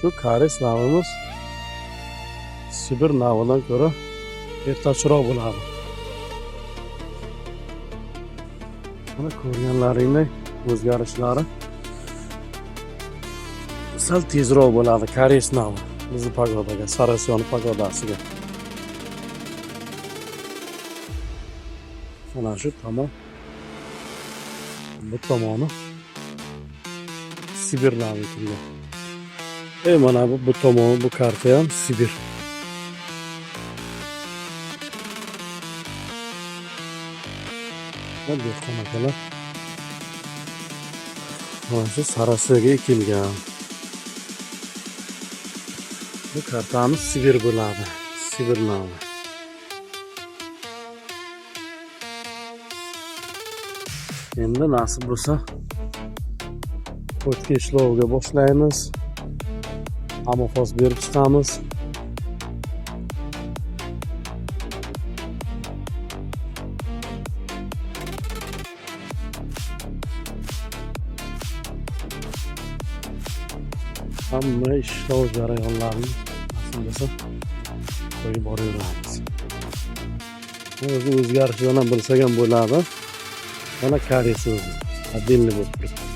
Shu koreys navimiz Sibir navidan ko'ra ertachiroq bo'ladi. Mana, ko'rganlaringdek, o'zgarishlari sal tezroq bo'ladi koreys navi bizni погода ga, Sariosiyoni погода siga. Mana shu tomon, bu tomoni Sibir navi ekilgan. Mana bu tomoni, bu karta ham Sibir. Mana, dehqon akalar, mana shu Sariosiyoga ekilgan. Bu kartamiz Sibir bo'ladi, Sibir navi. Endi nasib bo'lsa, o'tga ishlovga boshlaymiz, amofos berib chiqamiz. Hamma ishlov jarayonlarini nasib bo'lsa qo'yib boraveramiz. O'zi o'zgarishidan ham bilsak ham bo'ladi. Mana, karisi o'zi отдельный bo'lib turibdi.